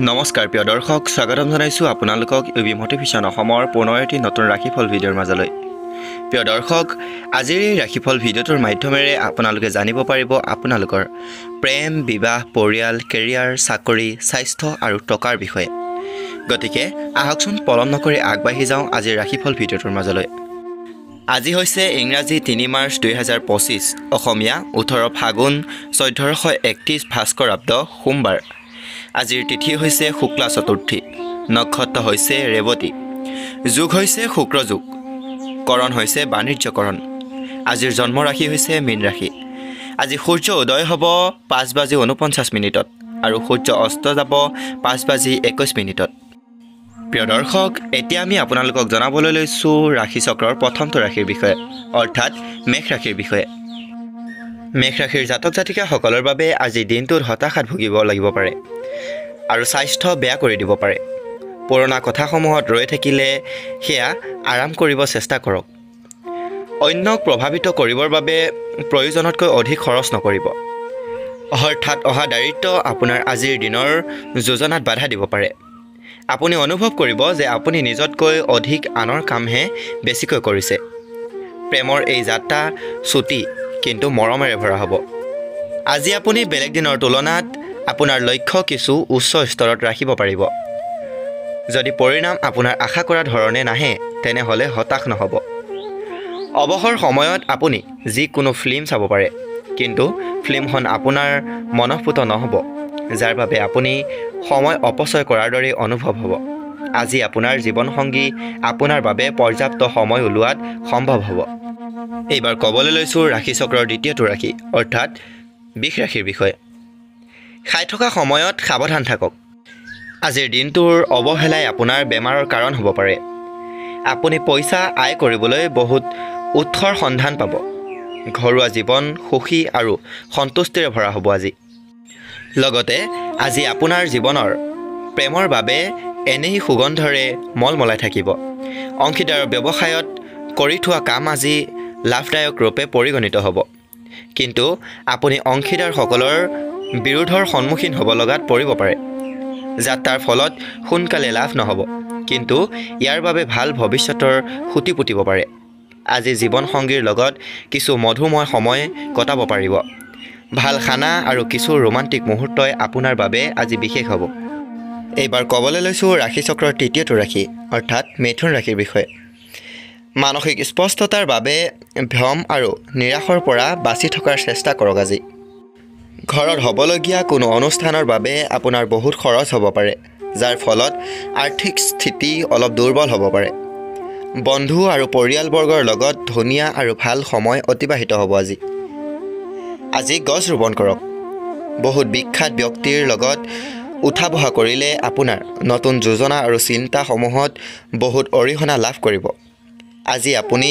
নমস্কাৰ প্ৰিয় দৰ্শক, স্বাগতম জনাইছোঁ আপোনালোকক ইউ বি মটিভেশ্যন অসমৰ পুনৰ এটি নতুন ৰাশিফল ভিডিঅ'ৰ মাজলৈ। প্ৰিয় দৰ্শক, আজিৰ এই ৰাশিফল ভিডিঅ'টোৰ মাধ্যমেৰে আপোনালোকে জানিব পাৰিব আপোনালোকৰ প্ৰেম, বিবাহ, পৰিয়াল, কেৰিয়াৰ, চাকৰি, স্বাস্থ্য আৰু টকাৰ বিষয়ে। গতিকে আহকচোন পলম নকৰি আগবাঢ়ি যাওঁ আজিৰ ৰাশিফল ভিডিঅ'টোৰ মাজলৈ। আজি হৈছে ইংৰাজী 3 মাৰ্চ 2025, অসমীয়া 18 ফাগুন 1431 ভাস্কৰাব্দ, সোমবাৰ। আজিৰ তিথি হৈছে শুক্লা চতুৰ্থী, নক্ষত্ৰ হৈছে ৰেৱতী, যুগ হৈছে শুক্ৰযুগ, কৰণ হৈছে বাণিজ্যকৰণ। আজিৰ জন্মৰাশি হৈছে মীন ৰাশি। আজি সূৰ্য উদয় হ'ব 5:49 আৰু সূৰ্য অস্ত যাব 5:21। প্ৰিয় দৰ্শক, এতিয়া আমি আপোনালোকক জনাবলৈ লৈছোঁ ৰাশিচক্ৰৰ প্ৰথমটো ৰাশিৰ বিষয়ে, অৰ্থাৎ মেষ ৰাশিৰ বিষয়ে। মেষ ৰাশিৰ জাতক জাতিকাসকলৰ বাবে আজিৰ দিনটোত হতাশাত ভুগিব লাগিব পাৰে আৰু স্বাস্থ্য বেয়া কৰি দিব পাৰে। পুৰণা কথাসমূহত ৰৈ থাকিলে সেয়া আৰাম কৰিব চেষ্টা কৰক। অন্যক প্ৰভাৱিত কৰিবৰ বাবে প্ৰয়োজনতকৈ অধিক খৰচ নকৰিব। হঠাৎ অহা দাৰিদ্ৰ্য আপোনাৰ আজিৰ দিনৰ যোজনাত বাধা দিব পাৰে। আপুনি অনুভৱ কৰিব যে আপুনি নিজতকৈ অধিক আনৰ কামহে বেছিকৈ কৰিছে। প্ৰেমৰ এই যাত্ৰা চুটি কিন্তু মৰমেৰে ভৰা হ'ব। আজি আপুনি বেলেগ দিনৰ তুলনাত আপোনাৰ লক্ষ্য কিছু উচ্চ স্তৰত ৰাখিব পাৰিব। যদি পৰিণাম আপোনাৰ আশা কৰা ধৰণে নাহে তেনেহ'লে হতাশ নহ'ব। অৱসৰ সময়ত আপুনি যিকোনো ফিল্ম চাব পাৰে, কিন্তু ফিল্মখন আপোনাৰ মনঃপুত নহ'ব, যাৰ বাবে আপুনি সময় অপচয় কৰাৰ দৰেই অনুভৱ হ'ব। আজি আপোনাৰ জীৱনসংগী আপোনাৰ বাবে পৰ্যাপ্ত সময় ওলোৱাত সম্ভৱ হ'ব। এইবাৰ ক'বলৈ লৈছোঁ ৰাশিচক্ৰৰ দ্বিতীয়টো ৰাশি, অৰ্থাৎ বৃষ ৰাশিৰ বিষয়ে। খাই থকা সময়ত সাৱধান থাকক। আজিৰ দিনটোৰ অৱহেলাই আপোনাৰ বেমাৰৰ কাৰণ হ'ব পাৰে। আপুনি পইচা আয় কৰিবলৈ বহুত উৎসৰ সন্ধান পাব। ঘৰুৱা জীৱন সুখী আৰু সন্তুষ্টিৰে ভৰা হ'ব আজি। লগতে আজি আপোনাৰ জীৱনৰ প্ৰেমৰ বাবে এনেই সুগন্ধৰে মলমলাই থাকিব। অংশীদাৰৰ ব্যৱসায়ত কৰি থোৱা কাম আজি লাভদায়ক ৰূপে পৰিগণিত হ'ব, কিন্তু আপুনি অংশীদাৰসকলৰ বিৰোধৰ সন্মুখীন হ'ব লগাত পৰিব পাৰে। যাত্ৰাৰ ফলত সোনকালে লাভ নহ'ব, কিন্তু ইয়াৰ বাবে ভাল ভৱিষ্যতৰ খুঁটি পুতিব পাৰে। আজি জীৱনসংগীৰ লগত কিছু মধুময় সময় কটাব পাৰিব। ভাল খানা আৰু কিছু ৰোমান্টিক মুহূৰ্তই আপোনাৰ বাবে আজি বিশেষ হ'ব। এইবাৰ ক'বলৈ লৈছোঁ ৰাশিচক্ৰৰ তৃতীয়টো ৰাশি, অৰ্থাৎ মিথুন ৰাশিৰ বিষয়ে। মানসিক স্পষ্টতাৰ বাবে ভ্ৰম আৰু নিৰাশৰ পৰা বাচি থকাৰ চেষ্টা কৰক। আজি ঘৰত হ'বলগীয়া কোনো অনুষ্ঠানৰ বাবে আপোনাৰ বহুত খৰচ হ'ব পাৰে, যাৰ ফলত আৰ্থিক স্থিতি অলপ দুৰ্বল হ'ব পাৰে। বন্ধু আৰু পৰিয়ালবৰ্গৰ লগত ধুনীয়া আৰু ভাল সময় অতিবাহিত হ'ব আজি। আজি গছ ৰোপণ কৰক। বহুত বিখ্যাত ব্যক্তিৰ লগত উঠা বহা কৰিলে আপোনাৰ নতুন যোজনা আৰু চিন্তাসমূহত বহুত অৰিহণা লাভ কৰিব। আজি আপুনি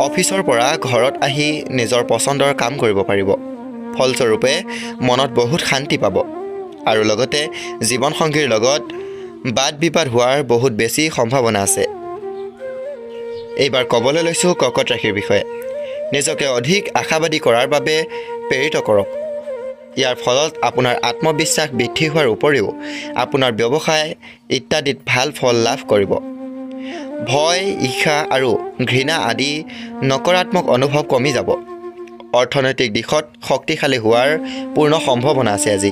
অফিচৰ পৰা ঘৰত আহি নিজৰ পচন্দৰ কাম কৰিব পাৰিব। ফলস্বৰূপে মনত বহুত শান্তি পাব আৰু লগতে জীৱনসংগীৰ লগত বাদ বিবাদ হোৱাৰ বহুত বেছি সম্ভাৱনা আছে। এইবাৰ ক'বলৈ লৈছোঁ কৰ্কট ৰাশিৰ বিষয়ে। নিজকে অধিক আশাবাদী কৰাৰ বাবে প্ৰেৰিত কৰক। ইয়াৰ ফলত আপোনাৰ আত্মবিশ্বাস বৃদ্ধি হোৱাৰ উপৰিও আপোনাৰ ব্যৱসায় ইত্যাদিত ভাল ফল লাভ কৰিব। ভয়, ঈৰ্ষা আৰু ঘৃণা আদি নকাৰাত্মক অনুভৱ কমি যাব। অৰ্থনৈতিক দিশত শক্তিশালী হোৱাৰ পূৰ্ণ সম্ভাৱনা আছে আজি।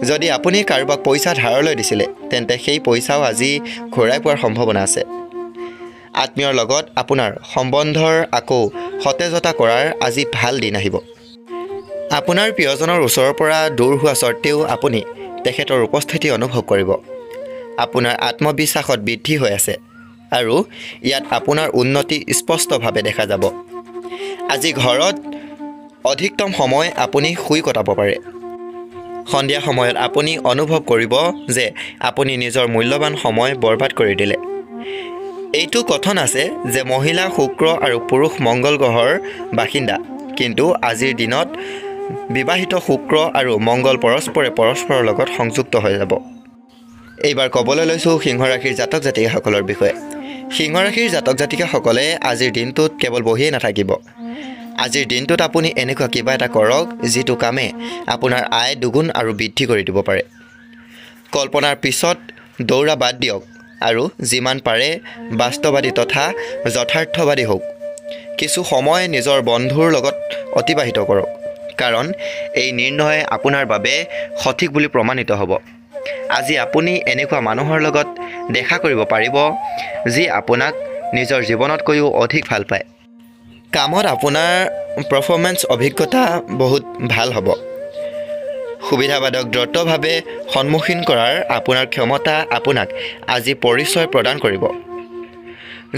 যদি আপুনি কাৰোবাক পইচা ধাৰলৈ দিছিলে তেন্তে সেই পইচাও আজি ঘূৰাই পোৱাৰ সম্ভাৱনা আছে। আত্মীয়ৰ লগত আপোনাৰ সম্বন্ধৰ আকৌ সতেজতা কৰাৰ আজি ভাল দিন আহিব। আপোনাৰ প্ৰিয়জনৰ ওচৰৰ পৰা দূৰ হোৱা স্বত্তেও আপুনি তেখেতৰ উপস্থিতি অনুভৱ কৰিব। আপোনাৰ আত্মবিশ্বাসত বৃদ্ধি হৈ আছে আৰু ইয়াত আপোনাৰ উন্নতি স্পষ্টভাৱে দেখা যাব। আজি ঘৰত অধিকতম সময় আপুনি শুই কটাব পাৰে। সন্ধিয়া সময়ত আপুনি অনুভৱ কৰিব যে আপুনি নিজৰ মূল্যৱান সময় বৰবাদ কৰি দিলে। এইটো কথন আছে যে মহিলা শুক্ৰ আৰু পুৰুষ মংগল গ্ৰহৰ বাসিন্দা, কিন্তু আজিৰ দিনত বিবাহিত শুক্ৰ আৰু মংগল পৰস্পৰে পৰস্পৰৰ লগত সংযুক্ত হৈ যাব। এইবাৰ ক'বলৈ লৈছোঁ সিংহ ৰাশিৰ জাতক জাতিকাসকলৰ বিষয়ে। সিংহ ৰাশিৰ জাতক জাতিকাসকলে আজিৰ দিনটোত কেৱল বহিয়েই নাথাকিব। আজিৰ দিনটোত আপুনি এনেকুৱা কিবা এটা কৰক যিটো কামে আপোনাৰ আয় দুগুণ আৰু বৃদ্ধি কৰি দিব পাৰে। কল্পনাৰ পিছত দৌৰা বাদ দিয়ক আৰু যিমান পাৰে বাস্তৱাদী তথা যথাৰ্থবাদী হওক। কিছু সময় নিজৰ বন্ধুৰ লগত অতিবাহিত কৰক, কাৰণ এই নিৰ্ণয় আপোনাৰ বাবে সঠিক বুলি প্ৰমাণিত হ'ব। আজি আপুনি এনেকুৱা মানুহৰ লগত দেখা কৰিব পাৰিব যি আপোনাক নিজৰ জীৱনতকৈও অধিক ভাল পায়। কামত আপোনাৰ পাৰফৰ্মেঞ্চ অভিজ্ঞতা বহুত ভাল হ'ব। সুবিধাবাদক দ্ৰুতভাৱে সন্মুখীন কৰাৰ আপোনাৰ ক্ষমতা আপোনাক আজি পৰিচয় প্ৰদান কৰিব।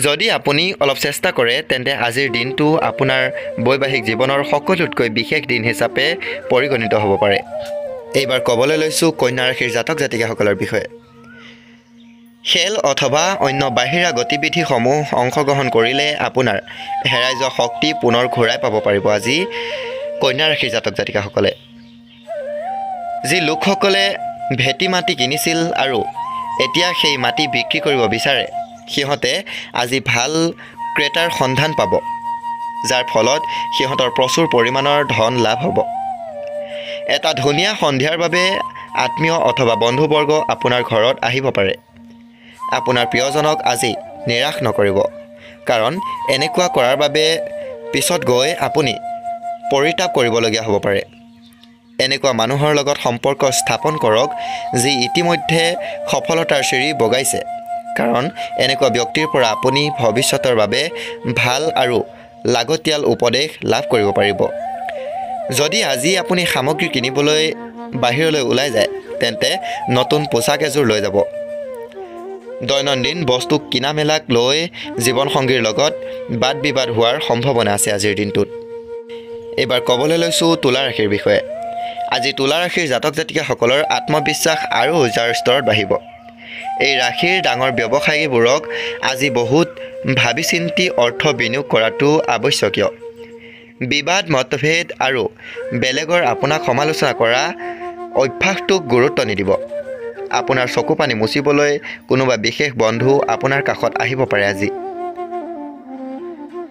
যদি আপুনি অলপ চেষ্টা কৰে তেন্তে আজিৰ দিনটো আপোনাৰ বৈবাহিক জীৱনৰ সকলোতকৈ বিশেষ দিন হিচাপে পৰিগণিত হ'ব পাৰে। এইবাৰ ক'বলৈ লৈছোঁ কন্যা ৰাশিৰ জাতক জাতিকাসকলৰ বিষয়ে। খেল অথবা অন্য বাহিৰা গতিবিধিসমূহ অংশগ্ৰহণ কৰিলে আপোনাৰ হেৰাই যোৱা শক্তি পুনৰ ঘূৰাই পাব পাৰিব আজি কন্যা ৰাশিৰ জাতক জাতিকাসকলে। যি লোকসকলে ভেটি মাটি কিনিছিল আৰু এতিয়া সেই মাটি বিক্ৰী কৰিব বিচাৰে, সিহঁতে আজি ভাল ক্ৰেতাৰ সন্ধান পাব, যাৰ ফলত সিহঁতৰ প্ৰচুৰ পৰিমাণৰ ধন লাভ হ'ব। এটা ধুনীয়া সন্ধিয়াৰ বাবে আত্মীয় অথবা বন্ধুবৰ্গ আপোনাৰ ঘৰত আহিব পাৰে। আপোনাৰ প্ৰিয়জনক আজি নিৰাশ নকৰিব, কাৰণ এনেকুৱা কৰাৰ বাবে পিছত গৈ আপুনি পৰিতাপ কৰিবলগীয়া হ'ব পাৰে। এনেকুৱা মানুহৰ লগত সম্পৰ্ক স্থাপন কৰক যি ইতিমধ্যে সফলতাৰ চিৰি বগাইছে, কাৰণ এনেকুৱা ব্যক্তিৰ পৰা আপুনি ভৱিষ্যতৰ বাবে ভাল আৰু লাগতিয়াল উপদেশ লাভ কৰিব পাৰিব। যদি আজি আপুনি সামগ্ৰী কিনিবলৈ বাহিৰলৈ ওলাই যায় তেন্তে নতুন পোছাক এযোৰ লৈ যাব। দৈনন্দিন বস্তু কিনা মেলাক লৈ জীৱনসংগীৰ লগত বাদ বিবাদ হোৱাৰ সম্ভাৱনা আছে আজিৰ দিনটোত। এইবাৰ ক'বলৈ লৈছোঁ তুলা ৰাশিৰ বিষয়ে। আজি তুলা ৰাশিৰ জাতক জাতিকাসকলৰ আত্মবিশ্বাস আৰু উৰ্জাৰ স্তৰত বাঢ়িব। এই ৰাশিৰ ডাঙৰ ব্যৱসায়ীবোৰক আজি বহুত ভাবি চিন্তি অৰ্থ বিনিয়োগ কৰাটো আৱশ্যকীয়। বিবাদ, মতভেদ আৰু বেলেগৰ আপোনাক সমালোচনা কৰা অভ্যাসটোক গুৰুত্ব নিদিব। আপোনাৰ চকু পানী মুচিবলৈ কোনোবা বিশেষ বন্ধু আপোনাৰ কাষত আহিব পাৰে আজি।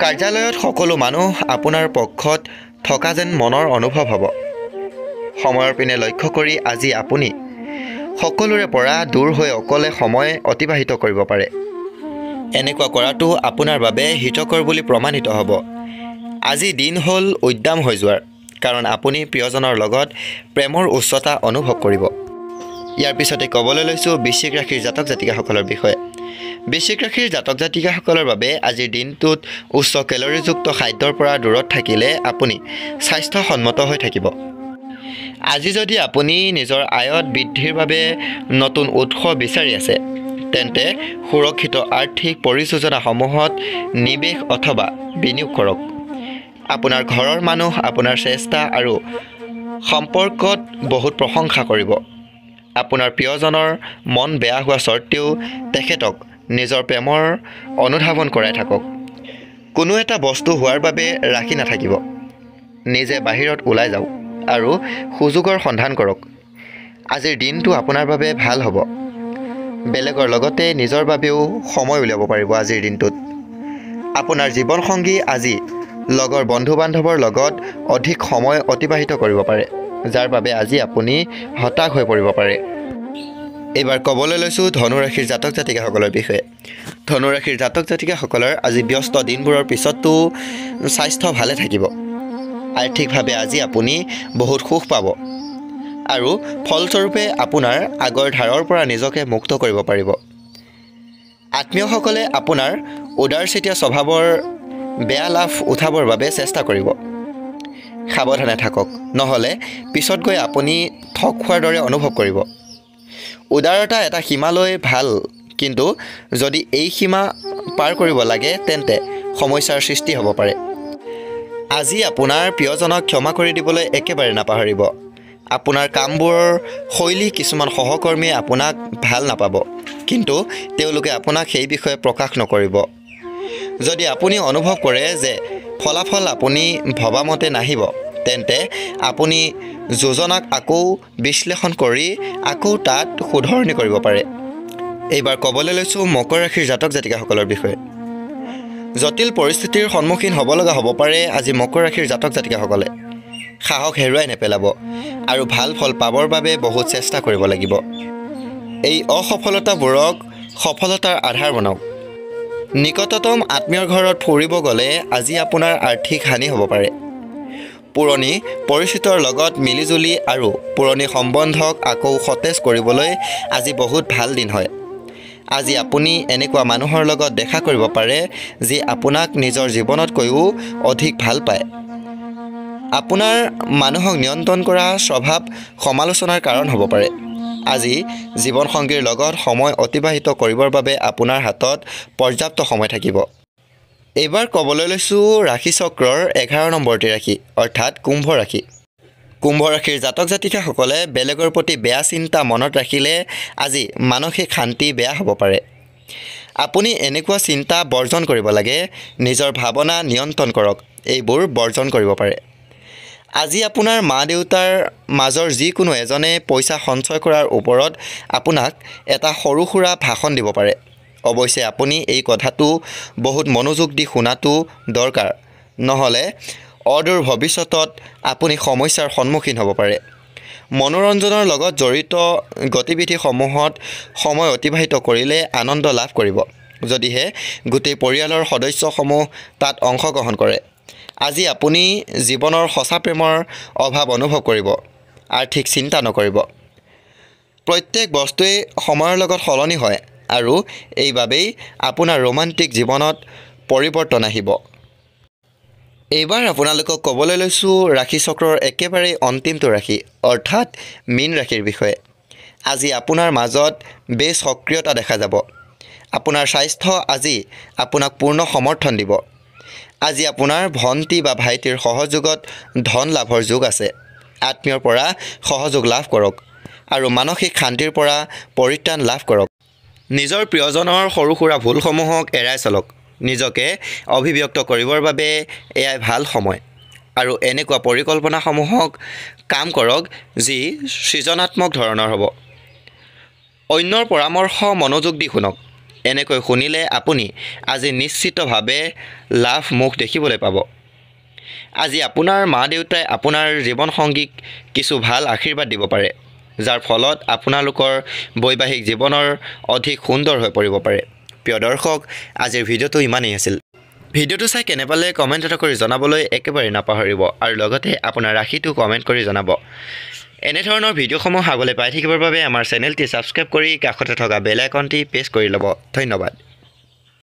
কাৰ্যালয়ত সকলো মানুহ আপোনাৰ পক্ষত থকা যেন মনৰ অনুভৱ হ'ব। সময়ৰ পিনে লক্ষ্য কৰি আজি আপুনি সকলোৰে পৰা দূৰ হৈ অকলে সময় অতিবাহিত কৰিব পাৰে। এনেকুৱা কৰাটো আপোনাৰ বাবে হিতকৰ বুলি প্ৰমাণিত হ'ব। আজি দিন হ'ল উদ্যাম হৈ যোৱাৰ, কাৰণ আপুনি প্ৰিয়জনৰ লগত প্ৰেমৰ উচ্চতা অনুভৱ কৰিব। ইয়াৰ পিছতে ক'বলৈ লৈছোঁ বৃশ্চিক ৰাশিৰ জাতক জাতিকাসকলৰ বিষয়ে। বৃশ্চিক ৰাশিৰ জাতক জাতিকাসকলৰ বাবে আজিৰ দিনটোত উচ্চ কেলৰিযুক্ত খাদ্যৰ পৰা দূৰত থাকিলে আপুনি স্বাস্থ্যসন্মত হৈ থাকিব। আজি যদি আপুনি নিজৰ আয়ত বৃদ্ধিৰ বাবে নতুন উৎস বিচাৰি আছে তেন্তে সুৰক্ষিত আৰ্থিক পৰিযোজনাসমূহত নিৱেশ অথবা বিনিয়োগ কৰক। আপোনাৰ ঘৰৰ মানুহ আপোনাৰ চেষ্টা আৰু সম্পৰ্কত বহুত প্ৰশংসা কৰিব। আপোনাৰ প্ৰিয়জনৰ মন বেয়া হোৱা স্বত্তেও তেখেতক নিজৰ প্ৰেমৰ অনুধাৱন কৰাই থাকক। কোনো এটা বস্তু হোৱাৰ বাবে ৰাখি নাথাকিব। নিজে বাহিৰত ওলাই যাওক আৰু সুযোগৰ সন্ধান কৰক। আজিৰ দিনটো আপোনাৰ বাবে ভাল হ'ব। বেলেগৰ লগতে নিজৰ বাবেও সময় উলিয়াব পাৰিব আজিৰ দিনটোত। আপোনাৰ জীৱনসংগী আজি লগৰ বন্ধু বান্ধৱৰ লগত অধিক সময় অতিবাহিত কৰিব পাৰে, যাৰ বাবে আজি আপুনি হতাশ হৈ পৰিব পাৰে। এইবাৰ ক'বলৈ লৈছোঁ ধনুৰাশিৰ জাতক জাতিকাসকলৰ বিষয়ে। ধনুৰাশিৰ জাতক জাতিকাসকলৰ আজি ব্যস্ত দিনবোৰৰ পিছতো স্বাস্থ্য ভালে থাকিব। আৰ্থিকভাৱে আজি আপুনি বহুত সুখ পাব আৰু ফলস্বৰূপে আপোনাৰ আগৰ ধাৰৰ পৰা নিজকে মুক্ত কৰিব পাৰিব। আত্মীয়সকলে আপোনাৰ উদাৰচিতীয়া স্বভাৱৰ বেয়া লাভ উঠাবৰ বাবে চেষ্টা কৰিব। সাৱধানে থাকক, নহ'লে পিছত গৈ আপুনি ঠগ খোৱাৰ দৰে অনুভৱ কৰিব। উদাৰতা এটা সীমালৈ ভাল, কিন্তু যদি এই সীমা পাৰ কৰিব লাগে তেন্তে সমস্যাৰ সৃষ্টি হ'ব পাৰে। আজি আপোনাৰ প্ৰিয়জনক ক্ষমা কৰি দিবলৈ একেবাৰে নাপাহৰিব। আপোনাৰ কামবোৰৰ শৈলী কিছুমান সহকৰ্মীয়ে আপোনাক ভাল নাপাব, কিন্তু তেওঁলোকে আপোনাক সেই বিষয়ে প্ৰকাশ নকৰিব। যদি আপুনি অনুভৱ কৰে যে ফলাফল আপুনি ভবামতে নাহিব, তেন্তে আপুনি যোজনাক আকৌ বিশ্লেষণ কৰি আকৌ তাত শুধৰণি কৰিব পাৰে। এইবাৰ ক'বলৈ লৈছোঁ মকৰ ৰাশিৰ জাতক জাতিকাসকলৰ বিষয়ে। জটিল পৰিস্থিতিৰ সন্মুখীন হ'ব লগা হ'ব পাৰে আজি মকৰ ৰাশিৰ জাতক জাতিকাসকলে। সাহস হেৰুৱাই নেপেলাব আৰু ভাল ফল পাবৰ বাবে বহুত চেষ্টা কৰিব লাগিব। এই অসফলতাবোৰক সফলতাৰ আধাৰ বনাওক। নিকটতম আত্মীয়ৰ ঘৰত ফুৰিব গ'লে আজি আপোনাৰ আৰ্থিক হানি হ'ব পাৰে। পুৰণি পৰিচিতৰ লগত মিলিজুলি আৰু পুৰণি সম্বন্ধক আকৌ সতেজ কৰিবলৈ আজি বহুত ভাল দিন হয়। আজি আপুনি এনেকুৱা মানুহৰ লগত দেখা কৰিব পাৰে যি আপোনাক নিজৰ জীৱনতকৈও অধিক ভাল পায়। আপোনাৰ মানুহক নিয়ন্ত্ৰণ কৰা স্বভাৱ সমালোচনাৰ কাৰণ হ'ব পাৰে। আজি জীৱনসংগীৰ লগত সময় অতিবাহিত কৰিবৰ বাবে আপোনাৰ হাতত পৰ্যাপ্ত সময় থাকিব। এইবাৰ ক'বলৈ লৈছোঁ ৰাশিচক্ৰৰ 11 নম্বৰটি ৰাশি, অৰ্থাৎ কুম্ভ ৰাশি। কুম্ভ ৰাশিৰ জাতক জাতিকাসকলে বেলেগৰ প্ৰতি বেয়া চিন্তা মনত ৰাখিলে আজি মানসিক শান্তি বেয়া হ'ব পাৰে। আপুনি এনেকুৱা চিন্তা বৰ্জন কৰিব লাগে। নিজৰ ভাৱনা নিয়ন্ত্ৰণ কৰক, এইবোৰ বৰ্জন কৰিব পাৰে। আজি আপোনাৰ মা দেউতাৰ মাজৰ যিকোনো এজনে পইচা সঞ্চয় কৰাৰ ওপৰত আপোনাক এটা সৰু সুৰা ভাষণ দিব পাৰে। অৱশ্যে আপুনি এই কথাটো বহুত মনোযোগ দি শুনাটো দৰকাৰ, নহ'লে অদূৰ ভৱিষ্যতত আপুনি সমস্যাৰ সন্মুখীন হ'ব পাৰে। মনোৰঞ্জনৰ লগত জড়িত গতিবিধিসমূহত সময় অতিবাহিত কৰিলে আনন্দ লাভ কৰিব, যদিহে গোটেই পৰিয়ালৰ সদস্যসমূহ তাত অংশগ্ৰহণ কৰে। আজি আপুনি জীৱনৰ সঁচা প্ৰেমৰ অভাৱ অনুভৱ কৰিব। আৰ্থিক চিন্তা নকৰিব। প্ৰত্যেক বস্তুৱেই সময়ৰ লগত সলনি হয় আৰু এইবাবেই আপোনাৰ ৰোমান্টিক জীৱনত পৰিৱৰ্তন আহিব। এইবাৰ আপোনালোকক ক'বলৈ লৈছোঁ ৰাশিচক্ৰৰ একেবাৰেই অন্তিমটো ৰাশি, অৰ্থাৎ মীন ৰাশিৰ বিষয়ে। আজি আপোনাৰ মাজত বেছ সক্ৰিয়তা দেখা যাব। আপোনাৰ স্বাস্থ্য আজি আপোনাক পূৰ্ণ সমৰ্থন দিব। আজি আপোনাৰ ভণ্টি বা ভাইটিৰ সহযোগত ধন লাভৰ যোগ আছে। আত্মীয়ৰ পৰা সহযোগ লাভ কৰক আৰু মানসিক শান্তিৰ পৰা পৰিত্ৰাণ লাভ কৰক। নিজৰ প্ৰিয়জনৰ সৰু সুৰা ভুলসমূহক এৰাই চলক। নিজকে অভিব্যক্ত কৰিবৰ বাবে এয়াই ভাল সময় আৰু এনেকুৱা পৰিকল্পনাসমূহক কাম কৰক যি সৃজনাত্মক ধৰণৰ হ'ব। অন্যৰ পৰামৰ্শ মনোযোগ দি শুনক। এনেকৈ শুনিলে আপুনি আজি নিশ্চিতভাৱে লাভ মুখ দেখিবলৈ পাব। আজি আপোনাৰ মা দেউতাই আপোনাৰ জীৱনসংগীক কিছু ভাল আশীৰ্বাদ দিব পাৰে, যাৰ ফলত আপোনালোকৰ বৈবাহিক জীৱনৰ অধিক সুন্দৰ হৈ পৰিব পাৰে। প্ৰিয় দৰ্শক, আজিৰ ভিডিঅ'টো ইমানেই আছিল। ভিডিঅ'টো চাই কেনে পালে কমেণ্ট এটা কৰি জনাবলৈ একেবাৰে নাপাহৰিব আৰু লগতে আপোনাৰ ৰাশিটো কমেণ্ট কৰি জনাব। এনেধৰণৰ ভিডিঅ'সমূহ আগলৈ পাই থাকিবৰ বাবে আমাৰ চেনেলটি ছাবস্ক্ৰাইব কৰি কাষতে থকা বেল আইকনটি প্ৰেছ কৰি ল'ব। ধন্যবাদ।